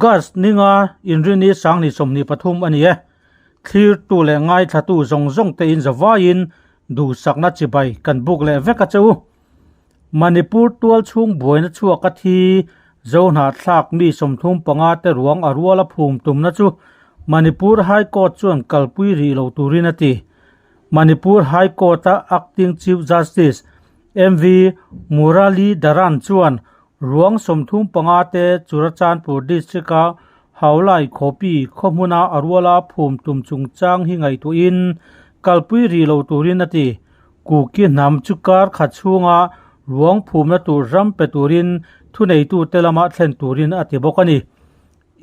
August ninga Inrini Sangni 23 a ni e. Thlirtu leh ngaithlatu zawng zawng te in zavaiin duhsakna chibai kan buk leh vek a che u. Manipur tual chhung buaina chhuak a thi Zohnahthlak mi 35 te ruang a rual a phum tumna chu Manipur High Court chuan kalpui rih lo turin a ti. Manipur High Court-a Acting Chief Justice MV Muralidharan chuan ruang 35 te Churachandpur District-a Haulai Khawpi khaw hmuna a ruala phum tum chungchang hi ngaihtuahin kalpui rih lo turin a ti. Kuki hnam chu kar khat chhunga ruang phumna tur ram pe turin thuneitute lama thlen turin a ti bawk a ni.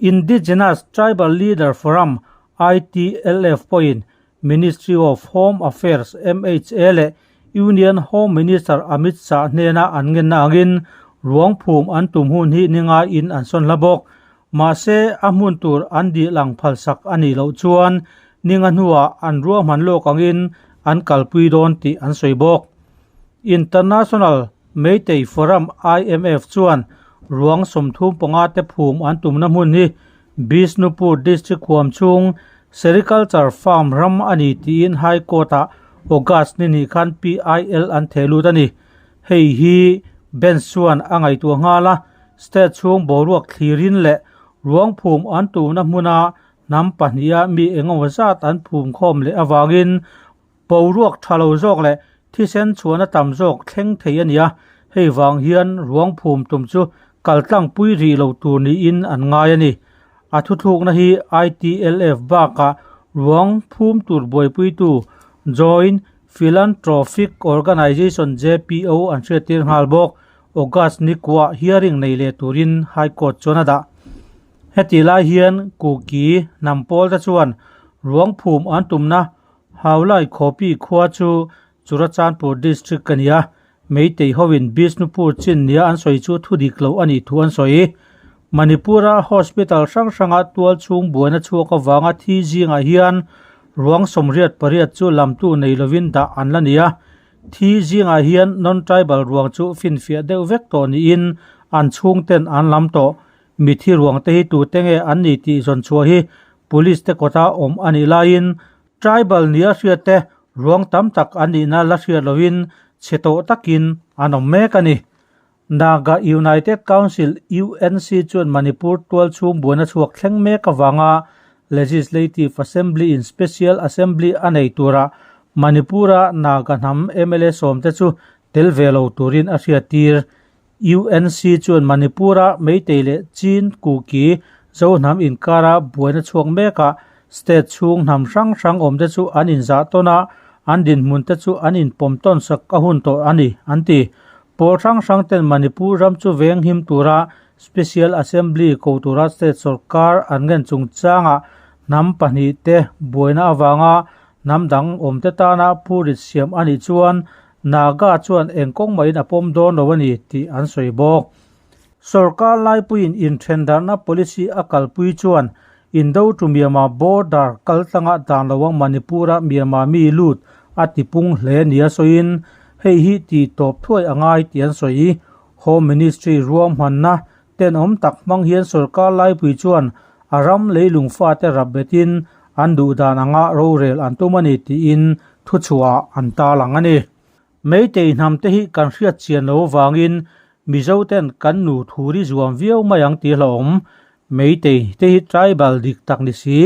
Indigenous Tribal Leader Forum, ITLF, pawhin Ministry of Home Affairs, MHA, leh Union Home Minister Amit Shah hnena an ngenna angin ruang phum an tum hun hi ni ngaiin an sawn hla bawk. Mahse, a hmun tur an dih lang phalsak a nih loh chuan ninga hnuah an ruahman lawk angin an kalpui dawn tih an sawi bawk. International Meitei Forum, IMF, chuan ruang 35 te phum an tumna hmun hi Bishnupur District huam chhung Sericulture Farm ram a ni tiin High Court-ah August ni hnih khan PIL an theh lut a ni. Hei hi Bench chuan a ngaihtuah nghal a, state chhung boruak thlirin leh ruang phum an tumna hmuna hnam pahniha mi engemaw zat an phum khawm leh avangin boruak tha lo zawk leh thisen chhuahna tam zawk thleng thei a ni a, hei vang hian ruang phum tum chu kaltlangpui rih lo tur niin an ngai a ni. A thuthlukna hi ITLF bakah ruang phum tur buaipuitu Joint Philanthropic Organisation, JPO, an hriattir nghal bawk. August ni kuah hearing nei leh turin High Court chuan a dah. Heti lai hian Kuki hnam pawl te chuan ruang phum an tumna Haulai Khawpi khua chu Churachandpur District a ni a, Meitei hoin Bishnupur chin nia an sawi chu thu dik lo a nih thu an sawi. Manipur-a hospital hrang hranga tual chhung buaina chhuak avanga thi zingah hian ruang 88 chu lamtu nei lovin dah an la ni a. Thi zingah hian non-tribal ruang chu finfiah deuh vek tawh niin an chhungten an lam tawh. Mithi ruang te hi tute nge an ni tih zawn chhuah hi police te kawta awm a nih laiin tribal nia hriat te ruang tam tak an nihna la hriat lovin chhe tawh takin an awm mek a ni. Naga United Council, UNC, chuan Manipur tual chhung buaina chhuak thleng mek avanga Legislative Assembly in Special Assembly a nei tura Manipur-a Naga hnam mla sawmte chu tel ve lo turin a hriattir. UNC chuan Manipur-a Meitei leh Chin, Kuki, Zo hnam inkara buaina chhuak mekah state chhung hnam hrang hrang awmte chu an inzah tawn a, an dinhmunte chu an inpawm tawn sak a hun tawh a ni, an ti. Pawl hrang hrang ten Manipur ram chu veng him tura Special Assembly ko tura state sorkar an ngen chungchangah hnam pahnih te buaina avanga hnam dang awmte tana phurit siam a nih chuan Naga chuan eng kawng mahin a pawm dawn lo a ni tih an sawi bawk. Sorkar laipuiin inthendarhna policy a kalpui chuan Indo to Myanmar border kaltlanga dan loang Manipur-a Myanmar mi lut a tipung hle nia sawiin hei hi tih tawp thuai a ngai tih an sawi. Home Ministry ruahmanna tenawm tak hmang hian sorkar laipui chuan a ram leilung fate rap betin an duh dan anga rorel an tum a ni tiin thuchhuah an tarlang a ni. Meitei hnam te hi kan hriat chian lo avangin Mizo ten kan nu thuri zuam viau mai ang tih hlauhawm. Meitei te hi tribal dik tak ni si,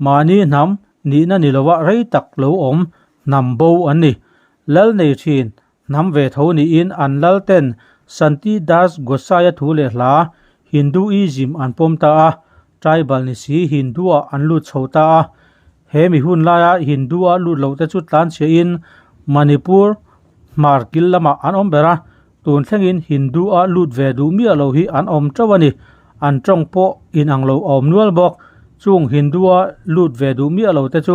mahni hnam nihna ni lova rei tak lo awm hnam bo an ni. Lal nei thin hnam ve tho niin an lal ten Santi Das Gosaia thu leh hla Hinduism an pawm ta a, tribal ni si Hindu-ah an lut chho ta a. He mi hun laia Hindu-a lut loh te chu tlanchhiahin Manipur hmar kil lamah an awm ber a, tun thlengin Hindu-a lut ve duh miah lo hi an awm teuh a ni. An tawng pawh inang lo a awm nual bawk. Chung Hindu-a lut ve duh miah lo te chu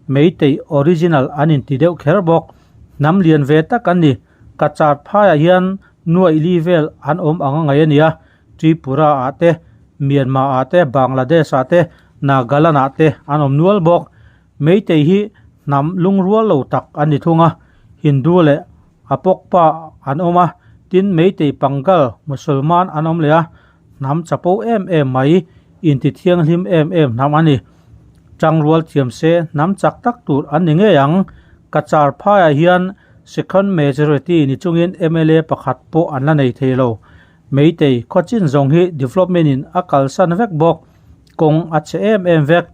Meitei original an inti deuh kher bawk. Hnam lian ve tak an ni. Kachar phaiah hian nuaih li vel an awm ang a ngaih a nia. Tripura-ah te, Myanmar-ah te, Bangladesh-ah te, Nagaland-ah te an awm nual bawk. Meitei hi hnam lungrual lo tak an ni thung a, Hindu leh a pawkpa an awm a, tin Meitei Pangal Musulman an awm leh a, hnam chapo em em mai. Intithianghlim em em hnam a ni. Tangrual thiam se hnam chak tak tur an ni ngei ang. Cachar phaiah hian second majority ni chungin mla pakhat pawh an la nei thei lo. Meitei khawchin zawng hi development in a kalsan vek bawk. Kawng a chhe em em vek.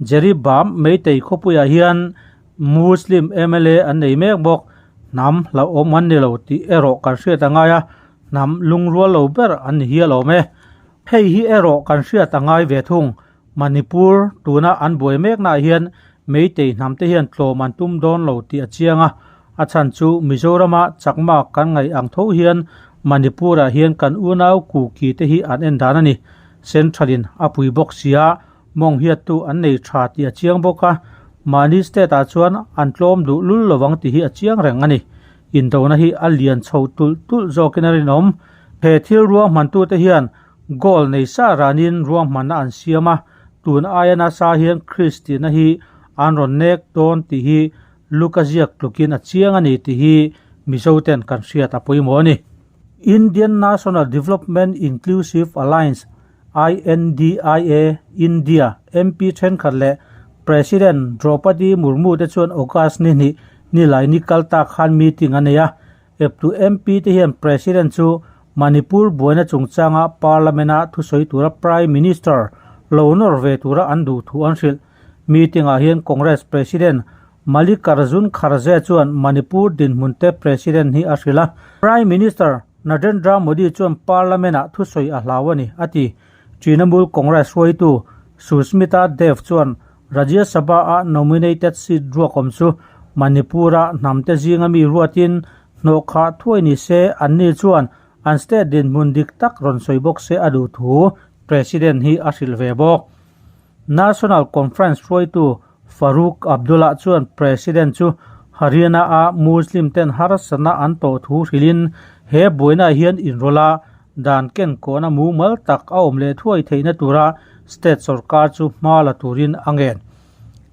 Jeribam Meitei khawpuiah hian Muslim mla an nei mek bawk. Hnam hlauhawm an ni lo tih erawh kan hriat a ngai a, hnam lungrual lo ber an ni hial awm e. Hei hi erawh kan hriat a ngai ve thung. Manipur tuna an buai meknaah hian Meitei hnamte hian tlawm an tum dawn lo tih a chiang a. A chhan chu Mizorama chakma kan ngaih ang tho hian Manipurah hian kan unau Kuki te hi an en dan a ni. Central-in a pui bawk sia, mawng hiattu an nei tha tih a chiang bawk a. Mahni state-ah chuan an tlawm duh lul lovang tih hi a chiang reng a ni. Indona hi a lian chho tulh tulh zawkin a rinawm. He thil ruahmantute hian goal nei sa ranin ruahmanna an siam a, tun aia nasa hian Kristina hi an rawn nek dawn tih hi Luka ziak tlukin a chiang a ni tih hi Mizoten kan hriat a pawimawh a ni. Indian National Development Inclusive Alliance, INDIA, India, MP thenkhat leh President Droupadi Murmu te chuan August ni hnih nilai ni kal tak khan meeting a nei a. Eptu MP te hian President chu Manipur buaina chungchanga Parliament-a thusawi tura Prime Minister lo nawr ve tura an duh thu an hrilh. Meeting-ah hian Congress President Mallikarjun Kharge chuan Manipur dinhmunte President hi a hrilh a. Prime Minister Narendra Modi chuan Parliament-ah thusawi a hlau a ni, a ti. Trinamool Congress hruaitu Sushmita Dev chuan Rajya Sabha-a nominated seat ruakawm chu Manipur-a hnamte zinga mi ruatin hnawhkhah thuai ni se, anni chuan an state dinhmun dik tak rawn sawi bawk se a duh thu President hi a hrilh ve bawk. National Conference hruaitu Farooq Abdullah chuan President chu Haryana-a Muslim ten harsatna an tawh thu hrilhin he buainaah hian inrawlh a, dan kenkawhna mumal tak a awm leh thuai theihna tura state sorkar chu hma la turin a ngen.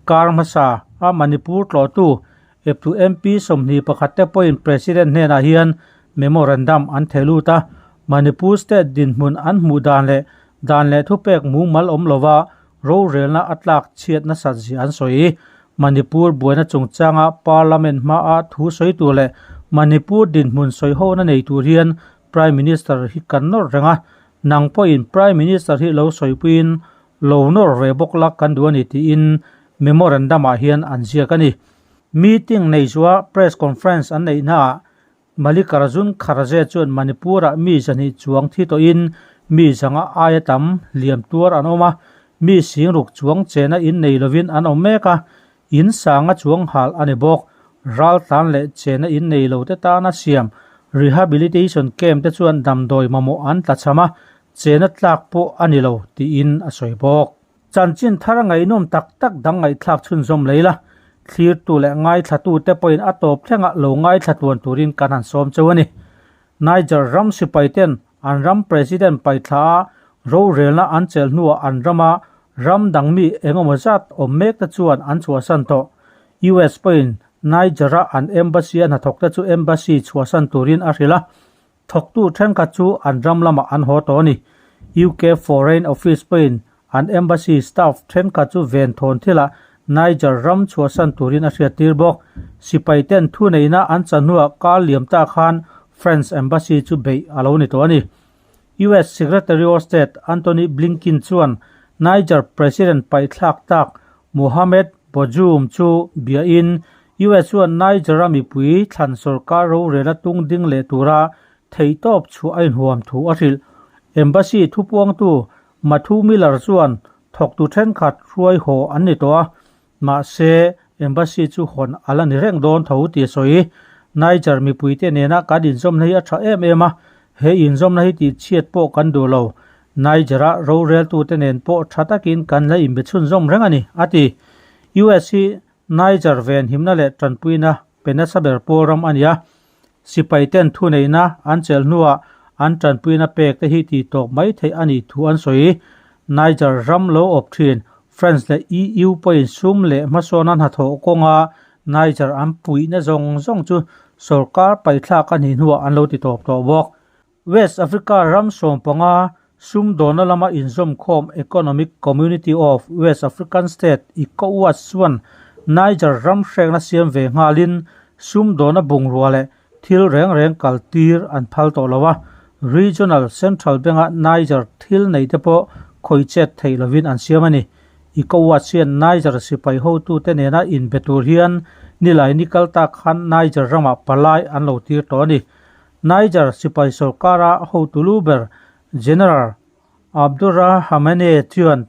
Kar hmasa a Manipur tlawhtu eptu MP 21 te pawhin President hnenah hian memorandum an theh lut a, Manipur state dinhmun an hmuh dan leh dan leh thupek mumal awm lova rorelna a tlak chhiat nasat zia an sawi. Manipur buaina chungchanga Parliament hmaa thu sawi tur leh Manipur dinhmun sawi hona nei tur hian Prime Minister hi kan nawr reng a, nang pawhin Prime Minister hi lo sawipuiin lo nawr ve bawk la kan duh a ni tiin memorandum-ah hian an ziak a ni. Meeting nei zuah press conference an neih hnaah Mallikarjun Kharge chuan Manipur-ah mi zahnih chuang thi tawhin mi zanga aia tam hliam tuar an awm a, mi singruk chuang chena in nei lovin an awm mek a, in sanga chuang hal a ni bawk. Raltlan leh chena in nei lo te tana siam rehabilitation camp te chuan damdawi mamawh an tlachham a, chena tlak pawh a ni lo tiin a sawi bawk. Chanchin thar ngaihnawm tak tak dang ngaihthlak chhunzawm lei la, thlirtu leh ngaithlatute pawhin a tawp thlengah lo ngaithla tluan turin kan han sawm cheu a ni. Niger ram sipaiten an ram President paithla a rorelna an chelh hnuah an rama ram dang mi engemaw zat awm mek te chuan an chhuahsan tawh. US pawhin Niger-a an embassy a hnathawkte chu embassy chhuahsan turin a hrilh a, Thawktu thenkhat chu an ram lamah an haw tawh a ni. UK Foreign Office pawhin an embassy staff thenkhat chu ven thawn thilah Niger ram chhuahsan turin a hriattir bawk. Sipaiten thuneihna an chan hnuah kar liam ta khan French embassy chu beih a lo ni tawh a ni. US Secretary of State Antony Blinken chuan Niger President paihthlak tak Mohamed Bazoum chu biain US chuan Niger-a mipui thlan sorkar rorela tung ding leh tura theihtawp chhuah a inhuam thu a hrilh. Embassy thupuangtu Matthew Miller chuan thawktu thenkhat hruai haw an ni tawh a, mahse embassy chu hawn a la ni reng dawn tho tih a sawi. Niger mipuite nena kan inzawmna hi a tha em em a, he inzawmna hi tihchhiat pawh kan duh lo. Niger-a roreltute nen pawh tha takin kan la inbe chhunzawm reng a ni, a ti. US hi Niger venhimna leh tanpuina pe nasa ber pawl ram a ni a, sipaiten thuneihna an chelh hnuah an tanpuina pek te hi tih tawp mai theih a nih thu an sawi. Niger ram lo awp thin France leh EU pawhin sum leh hmasawna hnathawh kawnga Niger an puihna zawng zawng chu sorkar paihthlak a nih hnuah an lo ti tawp tawh bawk. West Africa ram 15. Sumdawna lama inzawmkhawm Economic Community of West African State, ECOWAS, chuan Niger ram hrekna siam ve nghalin sumdawna bungrua leh thil reng reng kal tir an phal tawh lo a, Regional Central Bank-a Niger thil nei te pawh khawih chet theih lovin an siam a ni. ECOWAS hian Niger sipai hotute nena inbe tur hian nilai ni kal tak khan Niger ramah palai an lo tir tawh a ni. Niger sipai sorkara hotu lu ber General Abdourahamane chuan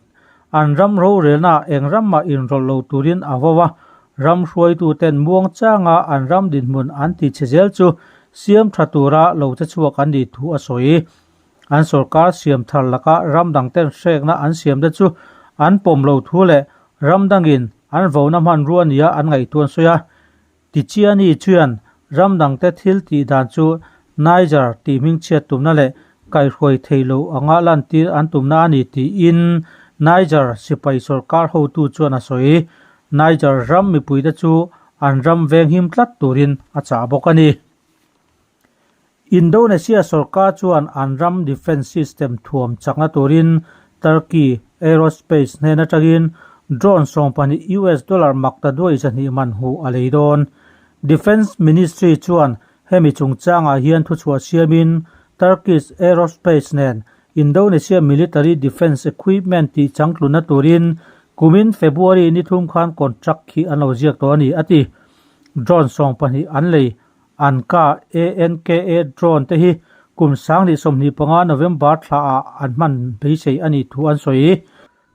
an ram rorelnaah eng ram mah inrawlh lo turin a vo a, ram hruaituten muang changa an ram dinhmun an ti chhe zel chu siam tha tura lo che chhuak an nih thu a sawi. An sorkar siam thar laka ram dangten hrekna an siamte chu an pawm lo thu leh ram dangin an vona hmanrua nia an ngaihtuah an sawi a. Tichiani chuan ram dangte thil tih dan chu Niger tih hmingchhiat tumna leh kaihhruai thei lo anga lantir an tumna a ni tiin Niger sipai sorkar hotu chuan a sawi. Niger ram mipuite chu an ram venghim tlat turin a chah bawk a ni. Indonesia sorkar chuan an ram defence system thuam chakna turin Turkey Aerospace hnen atangin drone 12 US dollar makta duai 200 man huh a lei dawn. Defence Ministry chuan hemi chungchangah hian thuchhuah siamin Turkish Aerospace nen Indonesia military defence equipment tih changtlunna turin kumin February ni thum khan contract khi an lo ziak tawh a ni, a ti. Drone 12 an lei. Anka, ANKA, drone te hi kum 2025 November thla ah an hman beisei a nih thu an sawi.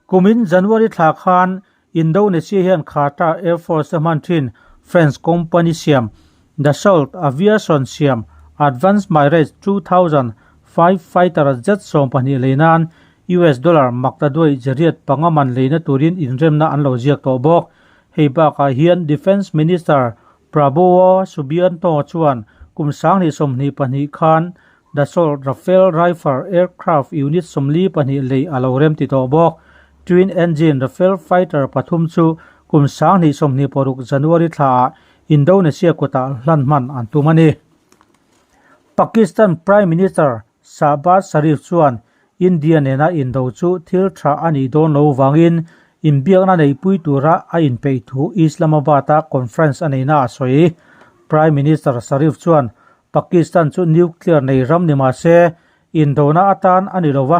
Kumin January thla khan Indonesia hian Qatar Air Force te hman thin French company siam Dassault Aviation siam Advanced Mirage 2005 fighter jet 12 lei nan US dollar makta duai jariat panga man leina turin inremna an lo ziak tawh bawk. Hei bakah hian Defence Minister Prabowo Subianto chuan kum 2022 khan Dassault Rafale Rifle aircraft unit 42 lei a lo rem ti tawh bawk. Twin engine Rafale fighter pathum chu kum 2026 January thlaah Indonesia kutah hlan hman an tum a ni. Pakistan Prime Minister Shahbaz Sharif chuan India nena indo chu thil tha a nih dawn lo vangin inbiakna neihpui tura a inpeih thu Islamabad-a conference a neihna a sawi. Prime Minister Sharif chuan Pakistan chu nuclear nei ram ni mah se indona atan a ni lo va,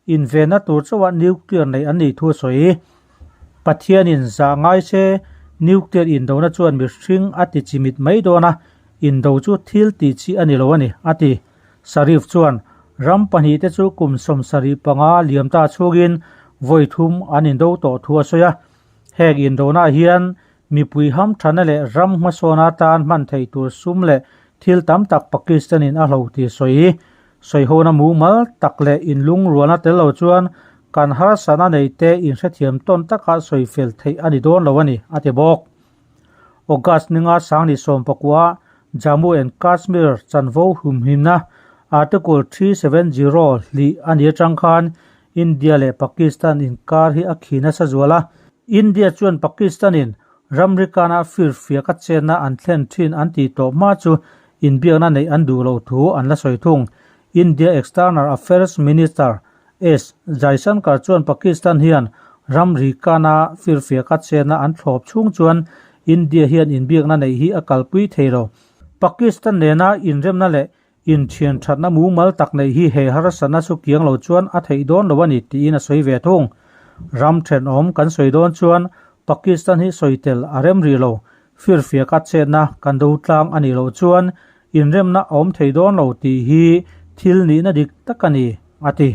invenna tur chauha nuclear nei an nih thu a sawi. Pathianin zah ngai se nuclear indona chuan mihring a ti chimit mai dawn a, indo chu thil tih chi a ni lo a ni, a ti. Sharif chuan ram pahnihte chu kum 75 liam ta chhungin vawi thum an indo tawh thu a sawi a. Heng indonah hian mipui hamthana leh ram hmasawn atan hman theih tur sum leh thil tam tak Pakistan-in a hlo tih sawi. Sawihona mumal tak leh inlungrualna tel lo chuan kan harsatna neite inhrethiam tawn taka sawi fel theih a ni dawn lo a ni, a ti bawk. August ninga 2019 Jammu and Kashmir chanvo humhimna Article 370 hlih a ni atang khan India leh Pakistan inkar hi a khi nasa zual a. India chuan Pakistan-in ramri kana firfiak a chenna an thlen thin an tih tawh hma chu inbiakna neih an duh loh thu an la sawi thung. India External Affairs Minister S. Jaishankar chuan Pakistan hian ramri kana firfiak a chenna an thlawp chhung chuan India hian inbiakna neih hi a kalpui thei lo. Pakistan nena inremna leh inthian thatna mumal tak neih hi he harsatna chu kiang lo chuan a theih dawn lo a ni tiin a sawi ve thung. Ram thenawm kan sawi dawn chuan Pakistan hi sawi tel a rem rih lo. Firfiak a chetna kan do tlang a nih loh chuan inremna a awm thei dawn lo tih hi thil nihna dik tak a ni, a ti.